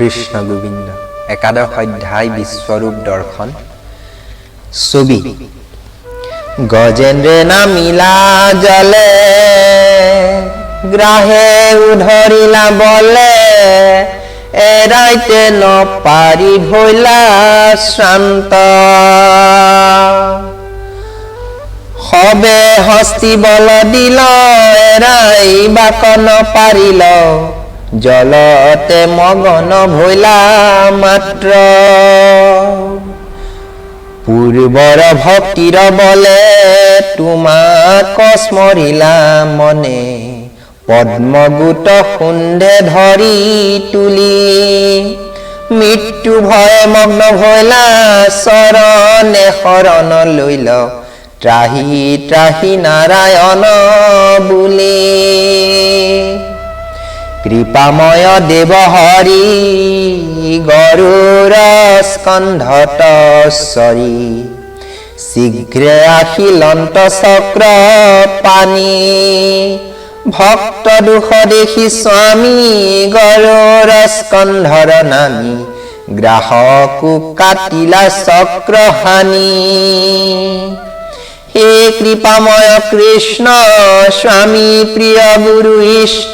কৃষ্ণ গোবিন্দ। একাদশ অধ্যায়, বিশ্বৰূপ দৰ্শন। ছবি গজেন্দ্ৰে নামিলা জলে, গ্ৰাহে উধৰিলা বলে, এৰাইতে নপাৰি ভৈলা শ্ৰান্ত। সবে হস্তি বল দিল, এৰাইবাক নপাৰিল, জলতে মগন ভৈলা মাত্ৰ। পূৰ্বৰ ভক্তিৰ বলে তোমাক স্মৰিলা মনে, পদ্মগোট শুণ্ডে ধৰি তুলি। মৃত্যু ভয়ে মগ্ন ভৈলা, চৰণে শৰণ লৈল, ত্ৰাহি ত্ৰাহি নাৰায়ণ বুলি। কৃপাময় দেৱ হৰি, গৰুড় স্কন্ধত চৰি, শীঘ্ৰে আসিলন্ত চক্ৰ পাণি। ভক্ত দুখ দেখি স্বামী, গৰুড় স্কন্ধৰ নামি, গ্ৰাহকো কাটিলা চক্ৰ হানি। হে কৃপাময় কৃষ্ণ স্বামী, প্ৰিয় গুৰু ইষ্ট,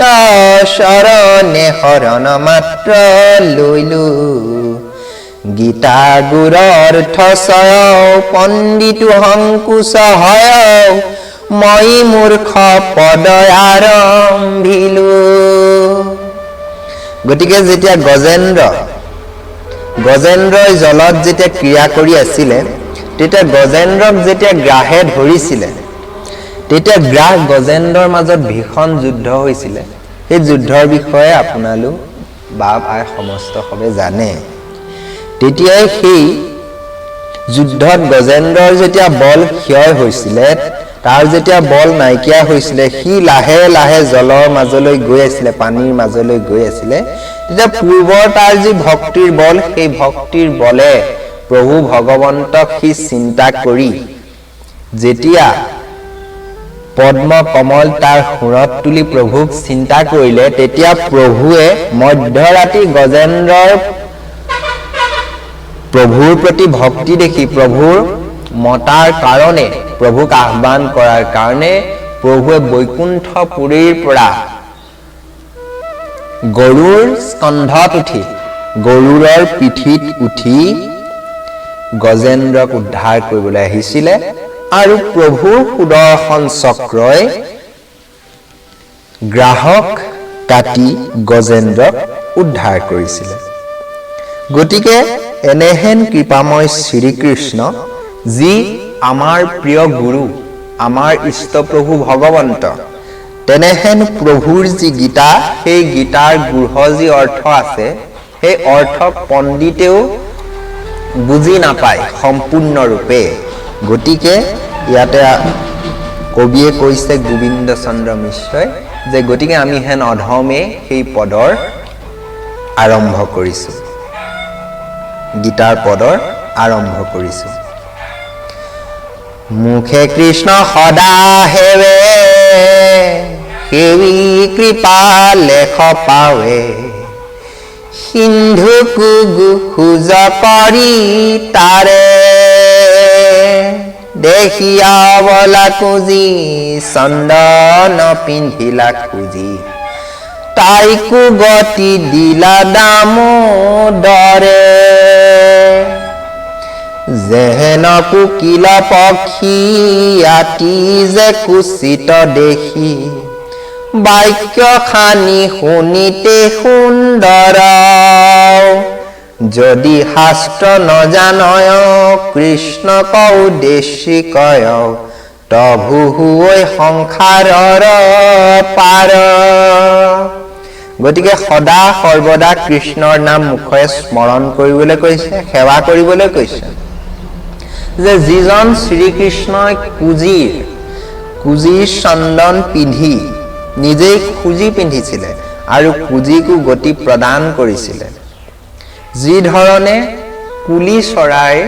শৰণে শৰণ মাত্ৰ লৈলো। গীতা গুৰ অৰ্থ চয়, পণ্ডিতো সংকোচ হয়, মই মূৰ্খ পদ আৰম্ভিলো। গতিকে যেতিয়া গজেন্দ্ৰই জলত যেতিয়া ক্ৰিয়া কৰি আছিলে, তেতিয়া গজেন্দ্ৰক যেতিয়া গ্ৰাহে ধৰিছিলে, তেতিয়া গ্ৰাহ গজেন্দ্ৰৰ মাজত ভীষণ যুদ্ধ হৈছিলে। সেই যুদ্ধৰ বিষয়ে আপোনালোক বাপ আই সমস্ত সবে জানে। তেতিয়াই সেই যুদ্ধত গজেন্দ্ৰৰ যেতিয়া বল ক্ষয় হৈছিলে, তাৰ যেতিয়া বল নাইকিয়া হৈছিলে, সি লাহে লাহে জলৰ মাজলৈ গৈ আছিলে, পানীৰ মাজলৈ গৈ আছিলে। তেতিয়া পূৰ্বৰ তাৰ যি ভক্তিৰ বল, সেই ভক্তিৰ বলে প্ৰভু ভগৱন্তক সি চিন্তা কৰি যেতিয়া পদ্ম কমল তাৰ সুৰত তুলি প্ৰভুক চিন্তা কৰিলে, তেতিয়া প্ৰভুৱে মধ্যৰাতি গজেন্দ্ৰৰ প্ৰভুৰ প্ৰতি ভক্তি দেখি, প্ৰভুৰ মতাৰ কাৰণে, প্ৰভুক আহ্বান কৰাৰ কাৰণে প্ৰভুৱে বৈকুণ্ঠপুৰীৰ পৰা গৰুৰ স্কন্ধত উঠি, গৰুৰৰ পিঠিত উঠি গজেন্দ্ৰক উদ্ধাৰ কৰিবলৈ আহিছিলে আৰু প্ৰভুৰ সুদৰ্শন চক্ৰই গ্ৰাহক কাটি গজেন্দ্ৰক উদ্ধাৰ কৰিছিলে। গতিকে এনেহেন কৃপাময় শ্ৰীকৃষ্ণ, যি আমাৰ প্ৰিয় গুৰু, আমাৰ ইষ্টপ্ৰভু ভগৱন্ত, তেনেহেন প্ৰভুৰ যি গীতা, সেই গীতাৰ গূঢ় যি অৰ্থ আছে, সেই অৰ্থক পণ্ডিতেও বুজি নাপায় সম্পূৰ্ণৰূপে। গতিকে ইয়াতে কবিয়ে কৈছে, গোবিন্দ চন্দ্ৰ মিশ্ৰই, যে গতিকে আমি হেন অধমে সেই পদৰ আৰম্ভ কৰিছোঁ, গীতাৰ পদৰ আৰম্ভ কৰিছোঁ। মুখে কৃষ্ণ সদা সেৱে, সেৱী কৃপা লেখ পাৱে, সিন্ধু কুগুজ কৰি তাৰে। দেখিয়া বলা কুজি, চন্দন পিন্ধিলা খুজি, তাইকো গতি দিলা দামোদৰে। যেহেন কোকিল পক্ষী আতি যে কুচিত দেখি, বাক্য খানি শুনিতে সুন্দৰ। যদি শাস্ত্ৰ নজানয়, কৃষ্ণ উদ্দেশ্যি কয়, তভু হুৱৈ সংসাৰৰ পাৰ। গতিকে সদা সৰ্বদা কৃষ্ণৰ নাম মুখেৰে স্মৰণ কৰিবলৈ কৈছে, সেৱা কৰিবলৈ কৈছে, যে যিজন শ্ৰীকৃষ্ণই কুজিৰ চন্দন পিন্ধি নিজেই খুজি পিন্ধিছিলে আৰু কুজিকো গতি প্ৰদান কৰিছিলে। যি ধৰণে কুলি চৰাইৰ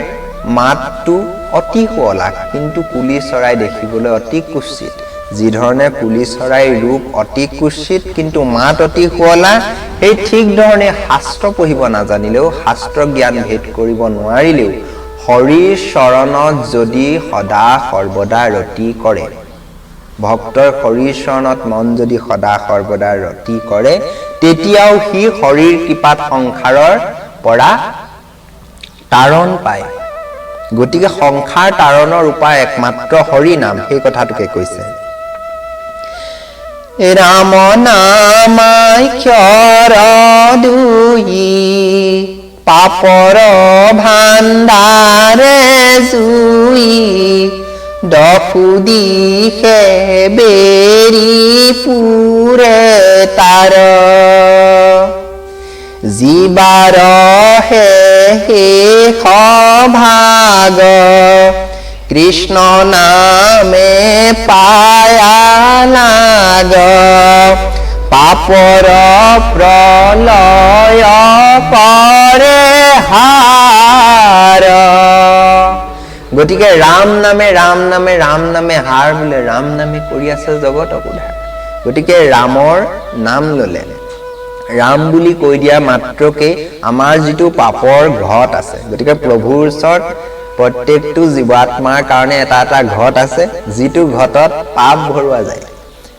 মাতটো অতি শুৱলা, কিন্তু কুলি চৰাই দেখিবলৈ অতি কুৎসিত, যিধৰণে কুলি চৰাইৰ ৰূপ অতি কুৎসিত কিন্তু মাত অতি শুৱলা, সেই ঠিক ধৰণে শাস্ত্ৰ পঢ়িব নাজানিলেও, শাস্ত্ৰ জ্ঞান ভেদ কৰিব নোৱাৰিলেও হৰিৰ চৰণত যদি সদা সৰ্বদা ৰতি কৰে, ভক্তৰ হৰিৰ চৰণত মন যদি সদা সৰ্বদা ৰতি কৰে, তেতিয়াও সি হৰিৰ কৃপাত সংসাৰৰ পৰা তাৰণ পায়। গতিকে সংসাৰ তাৰণৰ উপায় একমাত্ৰ হৰি নাম, সেই কথাটোকে কৈছে। ৰাম নামাক্ষৰ দুই পাপৰ ভাণ্ডাৰে জুই, দশু দিশে বেৰি পুৰে তাৰ, জীৱাৰ হে শেষ ভাগ, কৃষ্ণ নামে পায়া লাগ, পাপৰ প্ৰলয় কৰে হাৰ। গতিকে ৰাম নামে ৰাম নামে ৰাম নামে হাৰ বোলে, ৰাম নামে কৰি আছে জগতক উদ্ধাৰ। গতিকে ৰামৰ নাম ললে, ৰাম বুলি কৈ দিয়া মাত্ৰকে আমাৰ যিটো পাপৰ ঘট আছে, গতিকে প্ৰভুৰ ওচৰত প্ৰত্যেকটো জীৱাত্মাৰ কাৰণে এটা এটা ঘট আছে, যিটো ঘটত পাপ ভৰোৱা যায়,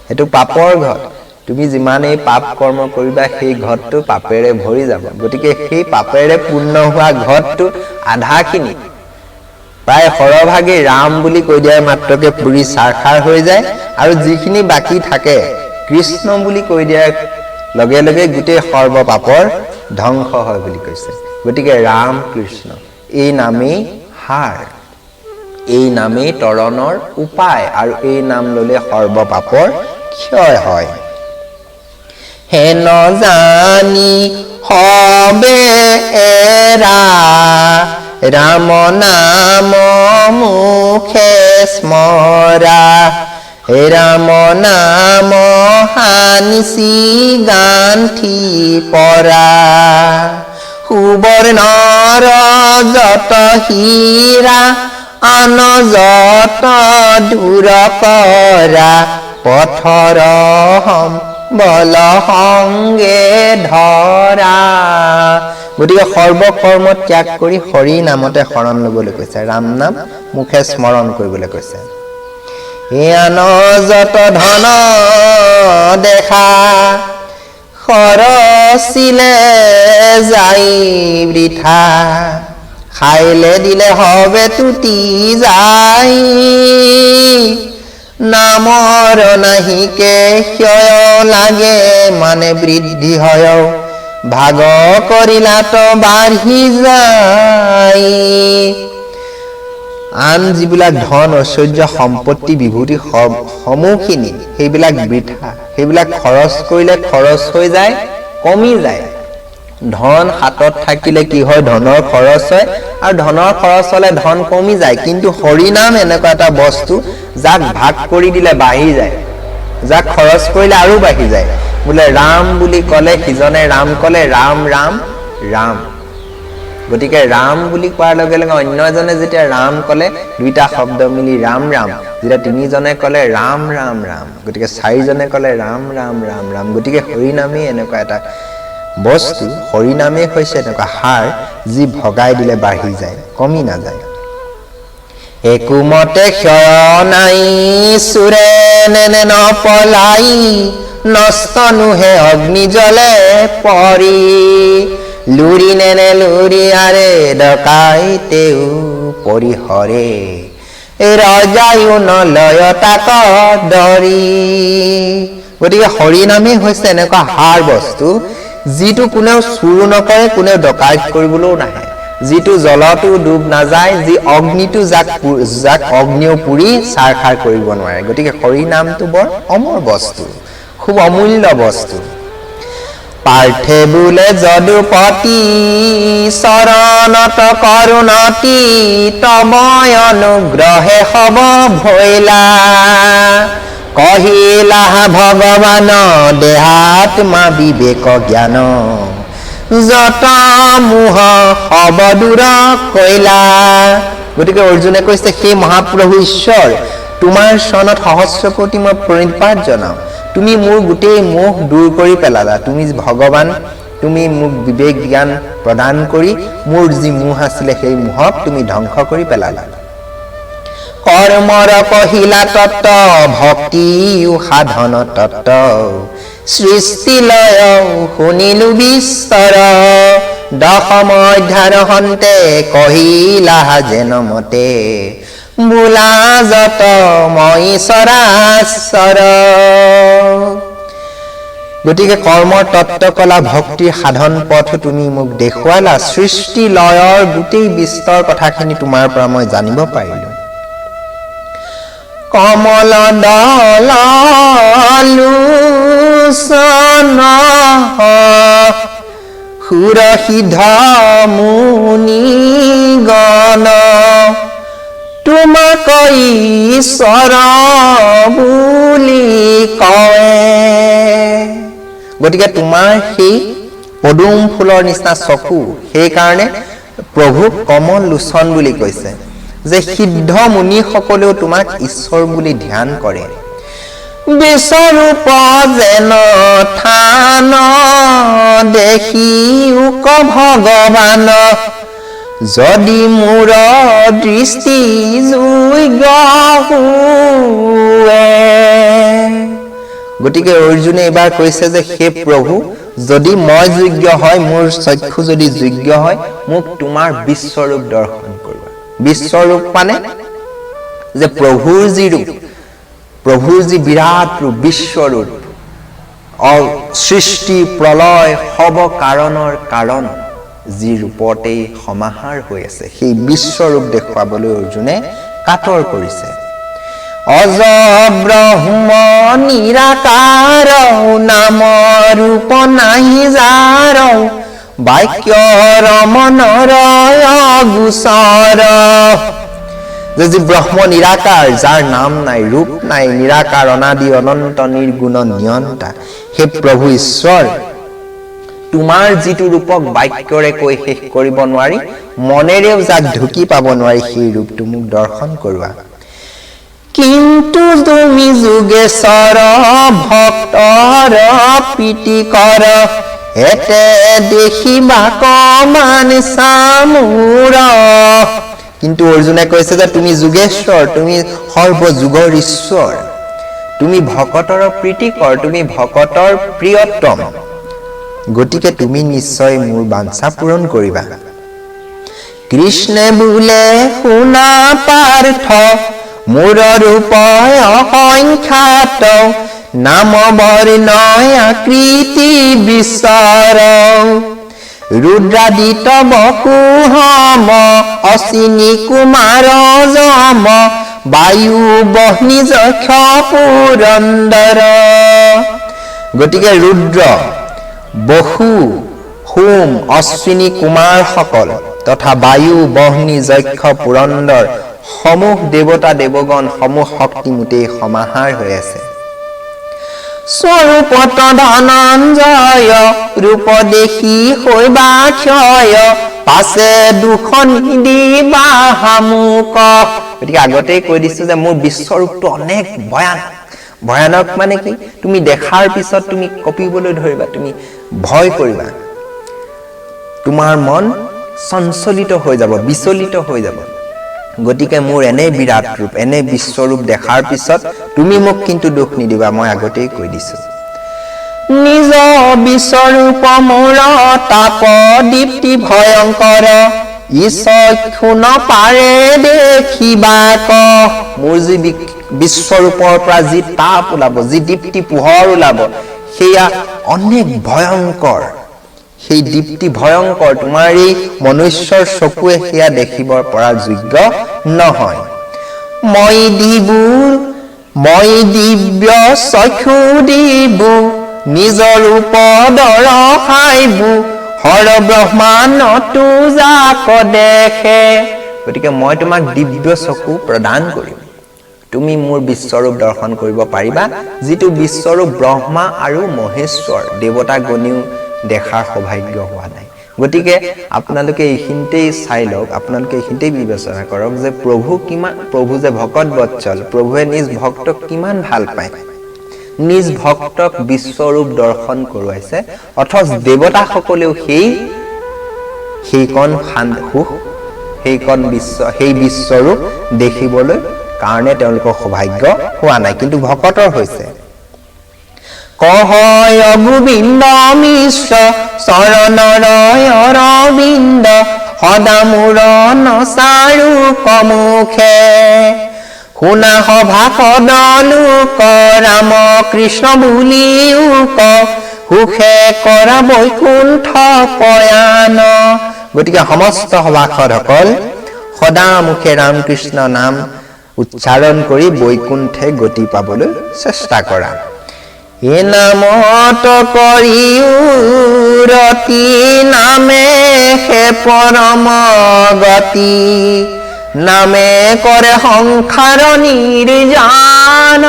সেইটো পাপৰ ঘট। তুমি যিমানেই পাপ কৰ্ম কৰিবা সেই ঘটটো পাপেৰে ভৰি যাব। গতিকে সেই পাপেৰে পূৰ্ণ হোৱা ঘটটো আধাখিনি প্ৰায় সৰহভাগেই ৰাম বুলি কৈ দিয়াৰ মাত্ৰকে পুৰি ছাৰখাৰ হৈ যায়, আৰু যিখিনি বাকী থাকে কৃষ্ণ বুলি কৈ দিয়াৰ লগে লগে গোটেই সৰ্ব পাপৰ ধ্বংস হয় বুলি কৈছে। গতিকে ৰাম কৃষ্ণ এই নামেই হাৰ, এই নামেই তৰণৰ উপায়, আৰু এই নাম ললে সৰ্ব পাপৰ ক্ষয় হয়। হেন জানি সবে এৰা, ৰাম নাম মুখে স্মৰা, ৰাম নাম হানিচি গান্ঠি পৰা, সুবৰ্ণৰ যত হীৰা আন যত দূৰ কৰা, পথৰ বল সংগে ধৰা। গতিকে সৰ্বকৰ্ম ত্যাগ কৰি হৰি নামতে শৰণ ল'বলৈ কৈছে, ৰাম নাম মুখে স্মৰণ কৰিবলৈ কৈছে। আন যত ধন দেখা খৰচিলে যাই বৃথা, খাইলে দিলে হবে টুটি যায়, নামৰ নাহিকে ক্ষয় লাগে মানে বৃদ্ধি হয়, ভাগ কৰিলা তো বাঢ়ি যায়। আন যিবিলাক ধন ঐশ্বৰ্য সম্পত্তি বিভূতি সমূহখিনি সেইবিলাক বৃথা, সেইবিলাক খৰচ কৰিলে খৰচ হৈ যায়, কমি যায়। ধন হাতত থাকিলে কি হয়, ধনৰ খৰচ হয়, আৰু ধনৰ খৰচ হলে ধন কমি যায়। কিন্তু হৰিনাম এনেকুৱা এটা বস্তু যাক ভাগ কৰি দিলে বাঢ়ি যায়, যাক খৰচ কৰিলে আৰু বাঢ়ি যায়। বোলে ৰাম বুলি ক'লে সিজনে ৰাম ক'লে ৰাম ৰাম ৰাম। গতিকে ৰাম বুলি কোৱাৰ লগে লগে অন্য এজনে যেতিয়া ৰাম ক'লে দুইটা শব্দ মিলি ৰাম ৰাম, যেতিয়া তিনিজনে ক'লে ৰাম ৰাম ৰাম, গতিকে চাৰিজনে ক'লে ৰাম ৰাম ৰাম ৰাম। গতিকে হৰিনামেই এনেকুৱা এটা বস্তু, হৰিনামেই হৈছে এনেকুৱা সাৰ যি ভগাই দিলে বাঢ়ি যায়, কমি নাযায়। একোমতে ক্ষয় নাই, চোৰে নেনে নপলাই, নষ্ট নোহে অগ্নি জলে পৰি, লুৰি নেনে লুৰি আৰে ডকাইতেও পৰিহৰে, ৰজায়ো নলয় তাক ডৰি। গতিকে হৰিনামেই হৈছে এনেকুৱা সাৰ বস্তু যিটো কোনেও চুৰো নকৰে, কোনেও ডকাইত কৰিবলৈও নাহে, যিটো জলতো ডুব নাযায়, যি অগ্নিটো যাক অগ্নিও পুৰি ছাৰখাৰ কৰিব নোৱাৰে। গতিকে হৰিনামটো বৰ অমৰ বস্তু, খুব অমূল্য বস্তু। পাৰ্থে বোলে যদুপতি চৰণত কৰুণতি, তব অনুগ্ৰহে সব ভৈলা, কহিলা ভগৱান দেহাত্মা বিবেক জ্ঞান, যত মোহ সব দূৰ কৈলা। গতিকে অৰ্জুনে কৈছে, সেই মহাপ্ৰভু ঈশ্বৰ, তোমাৰ চৰণত সহস্ৰ কোটি মই প্ৰণিপাত জনাওঁ। তুমি মোৰ গোটেই মোহ দূৰ কৰি পেলালা। তুমি ভগৱান, তুমি মোক বিবেক জ্ঞান প্ৰদান কৰি মোৰ যি মোহ আছিলে সেই মোহক তুমি ধ্বংস কৰি পেলালা। কৰ্মৰ কহিলা তত্ত্ব, ভক্তিও সাধন তত্ত্ব, সৃষ্টি লয় শুনিলো বিস্তৰ। দশম অধ্যায় হন্তে কহিলা যেন মতে, বোলা যত মই চৰাচৰ। গতিকে কৰ্মৰ তত্ত্ব কলা, ভক্তিৰ সাধন পথ তুমি মোক দেখুৱালা, সৃষ্টি লয়ৰ গোটেই বিস্তৰ কথাখিনি তোমাৰ পৰা মই জানিব পাৰিলো। কমল দল লোচন সুৰসিদ্ধ মুনি গণ, তোমাক ঈশ্বৰ বুলি কয়। গতিকে তোমাৰ সেই পদুম ফুলৰ নিচিনা চকু, সেইকাৰণে প্ৰভুক কমল লোচন বুলি কৈছে যে সিদ্ধ মুনিসকলেও তোমাক ঈশ্বৰ বুলি ধ্যান কৰে। বিশ্বৰূপ যেন থান দেখিওক ভগৱান, যদি মোৰ দৃষ্টি যোগ্য হোৱে। গতিকে অৰ্জুনে এইবাৰ কৈছে যে হে প্ৰভু, যদি মই যোগ্য হয়, মোৰ চক্ষু যদি যোগ্য হয়, মোক তোমাৰ বিশ্বৰূপ দৰ্শন কৰোৱা। বিশ্বৰূপ মানে যে প্ৰভুৰ যি ৰূপ, প্ৰভুৰ যি বিৰাট ৰূপ, বিশ্বৰূপ, সৃষ্টি প্ৰলয় সব কাৰণৰ কাৰণ যি ৰূপতেই সমাহাৰ হৈ আছে, সেই বিশ্বৰূপ দেখুৱাবলৈ অৰ্জুনে কাতৰ কৰিছে। অজ ব্ৰহ্ম নিৰাকাৰ, নাম ৰূপ নাহি যাৰ, বাক্য ৰমনৰ গোচৰ। যে যি ব্ৰহ্ম নিৰাকাৰ, যাৰ নাম নাই, ৰূপ নাই, নিৰাকাৰ, অনাদি অনন্ত নিৰ্গুণ নিয়ন্তা, সেই প্ৰভু ঈশ্বৰ, তোমাৰ যিটো ৰূপক বাক্যৰে কৈ শেষ কৰিব নোৱাৰি, মনেৰেও যাক ঢুকি পাব নোৱাৰি, সেই ৰূপটো মোক দৰ্শন কৰোৱা। কিন্তু তুমি যোগেশ্বৰ, ভক্তৰ প্ৰীতিকৰ, এতে দেখিবা কমান চামুৰ। কিন্তু অৰ্জুনে কৈছে যে তুমি যোগেশ্বৰ, তুমি সৰ্বযুগৰ ঈশ্বৰ, তুমি ভকতৰ প্ৰীতিকৰ, তুমি ভকতৰ প্ৰিয়তম, গতিকে তুমি নিশ্চয় মোৰ বাঞ্ছা পূৰণ কৰিবা। কৃষ্ণে বোলে শুনা পাৰ্থ, মোৰ ৰূপ অসংখ্যাত, নাম বৰ্ণ আকৃতি বিশ্বৰ। ৰুদ্ৰাদিত বসুহম, অশ্বিনী কুমাৰ যম, বায়ু বহ্নি যক্ষ পুৰন্দৰ। গতিকে ৰুদ্ৰ, বসু, সোম, অশ্বিনী কুমাৰসকল তথা বায়ু, বহ্নি, যক্ষ, পুৰন্দৰ সমূহ দেৱতা দেৱগণ, সমূহ শক্তি মোতেই সমাহাৰ হৈ আছে। স্বৰূপত ধনঞ্জয়, ৰূপ দেখি হৈবা ক্ষয়, পাছে দুখ নিদিবা হামুক। গতিকে আগতেই কৈ দিছো যে মোৰ বিশ্বৰূপটো অনেক ভয়ানক। ভয়ানক মানে কি? তুমি দেখাৰ পিছত তুমি কঁপিবলৈ ধৰিবা, তুমি ভয় কৰিবা, তোমাৰ মন চঞ্চলিত হৈ যাব, বিচলিত হৈ যাব। গতিকে মোৰ এনে বিৰাট ৰূপ, এনে বিশ্বৰূপ দেখাৰ পিছত তুমি মোক কিন্তু দুখ নিদিবা, মই আগতেই কৈ দিছো। নিজ বিশ্বৰূপ মোৰ তাপ দীপ্তি ভয়ংকৰ, ই চক্ষু নপাৰে দেখিবাক। মোৰ যি বিশ্বৰূপৰ পৰা যি তাপ ওলাব, যি দীপ্তি পোহৰ ওলাব, সেয়া অনেক ভয়ংকৰ। সেই দীপ্তি ভয়ংকৰ, তোমাৰ এই মনুষ্যৰ চকুৱে সেয়া দেখিব পৰা যোগ্য নহয়। মই দিব্য চক্ষু দিবো, নিজ ৰূপ দৰশাইবো, হৰ ব্ৰহ্মাণ্ডতো যাক দেখে। গতিকে মই তোমাক দিব্য চকু প্ৰদান কৰিম, তুমি মোৰ বিশ্বৰূপ দৰ্শন কৰিব পাৰিবা, যিটো বিশ্বৰূপ ব্ৰহ্মা আৰু মহেশ্বৰ দেৱতা গণেও দেখাৰ সৌভাগ্য হোৱা নাই। গতিকে আপোনালোকে এইখিনিতেই চাই লওক, আপোনালোকে এইখিনিতেই বিবেচনা কৰক যে প্ৰভু কিমান, প্ৰভু যে ভকত বৎসল, প্ৰভুৱে নিজ ভক্তক কিমান ভাল পায়, নিজ ভক্তক বিশ্বৰূপ দৰ্শন কৰোৱাইছে, অথচ দেৱতাসকলেও সেইকণ সুখ, সেইকণ বিশ্ব, সেই বিশ্বৰূপ দেখিবলৈ কাৰণে তেওঁলোকৰ সৌভাগ্য হোৱা নাই, কিন্তু ভকতৰ হৈছে। কহয় গোবিন্দ মিশ্ৰ চৰণৰ অৰবিন্দ, সদা মোৰ নচাৰু কমুখে। শুনা সভাসদ লোক, ৰাম কৃষ্ণ বুলিও ক, সুখে কৰা বৈকুণ্ঠ পয়ান। গতিকে সমস্ত সভাসদসকল সদা মুখে ৰামকৃষ্ণ নাম উচ্চাৰণ কৰি বৈকুণ্ঠে গতি পাবলৈ চেষ্টা কৰা। এ নামত কৰিও ৰতি, নামে সে পৰম গতি, নামে কৰে সংসাৰ নিৰ্যান।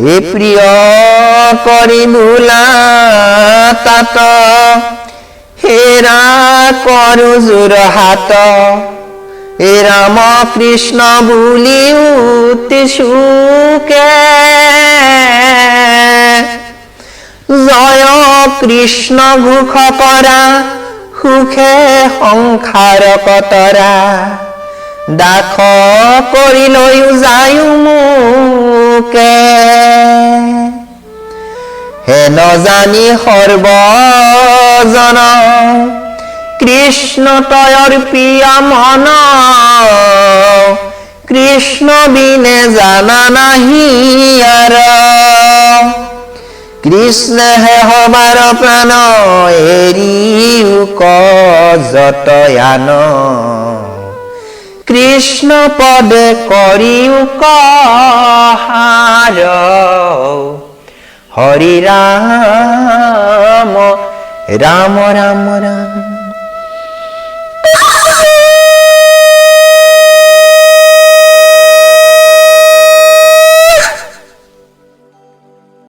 হে প্ৰিয় কৰি বোলা তাত, হেৰা কৰো জোৰ হাত, হে ৰাম কৃষ্ণ বুলি অতি সুখে। জয় কৃষ্ণ ঘোষ কৰা, সুখে সংসাৰ কতৰা, দাস কৰি লৈও যায়ো মোকে। হে নজানি সৰ্বজন, কৃষ্ণ তয়ৰ প্ৰিয় মন, কৃষ্ণ বিনে জানা নাহি আৰ। কৃষ্ণহে সবাৰ প্ৰাণ, এৰিও যতয়ান, কৃষ্ণ পদে কৰিও কহাৰ। হৰি ৰাম ৰাম ৰাম ৰাম।